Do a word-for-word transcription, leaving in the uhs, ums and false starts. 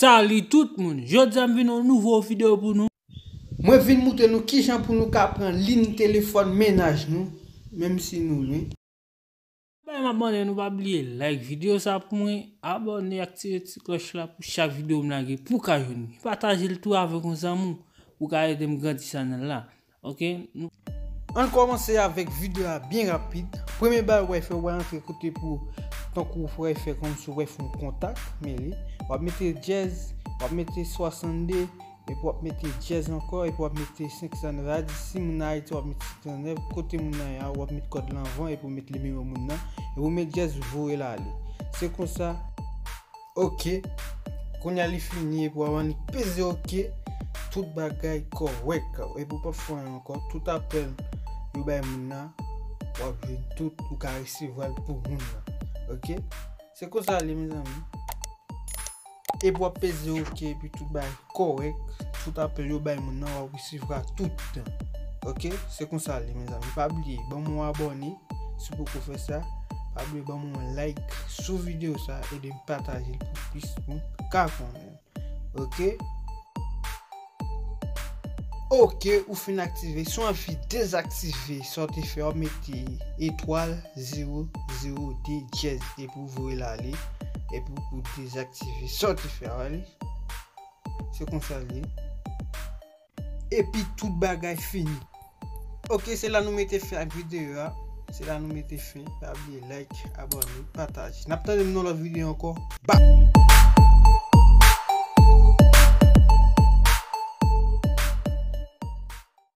Salut tout moun, jodi a m vin yon nouvo videyo pou nou. Mwen vin moutre nou kijan pou nou ka pran liy telefòn mennaj nou, menm si nou lwen. Bay m abòne, nou pa bliye like videyo sa pou mwen, abòne, aktive ti klòch la pou chak videyo m lage pou ka jwenn li. Pataje l tou avèk yon zanmi w pou ka ede m grandi chanèl la. Ok? Ann kòmanse avèk videyo a byen rapid. Premye bagay w pral fè, w pral antre kote pou tankou w pral fè kòmsi w pral fè yon kontak, men li. W ap mete dyèz, w ap mete swasannde, epi w ap mete dyèz ankò, epi w ap mete senk san nèf. Sa di si moun nan Ayiti, w ap mete senk san nèf. Kote moun nan ye a, w ap mete kòd lan anvan, epi w mete nimewo moun nan, epi w mete dyèz, voye l ale. Se konsa. Ok. Kounye a li fini, epi w ap annik peze ok. Tout bagay kòrèk. Epi w p ap fè anyen ankò. Tout apèl yo bay moun nan, w ap jwenn tout, ou ka resevwa l pou moun nan. Ok? Se konsa li, mezanmi. Epi w ap peze ok, epi tout bagay kòrèk. Tout apèl yo bay moun nan, w ap resevwa tout. Ok? Se konsa li, mezanmi. Pa bliye, ban m yon abòne si w poko fè sa. Pa bliye, ban m yon like sou videyo sa, ede m pataje l pou plis moun ka konnen. Ok? Ok, ou fin aktive. Si w anvi dezaktive sa w te fè, w ap mete etwal zewo zewo de dyèz, epi w voye l ale, epi w dezaktive sa w te fè a, ale. Se konsa l ye. Epi tout bagay fini. Ok, se la nou mete fen ak videyo a. Se la nou mete fen. Pa bliye like, abòne, pataje. N ap tande m nan lòt videyo ankò. Bye!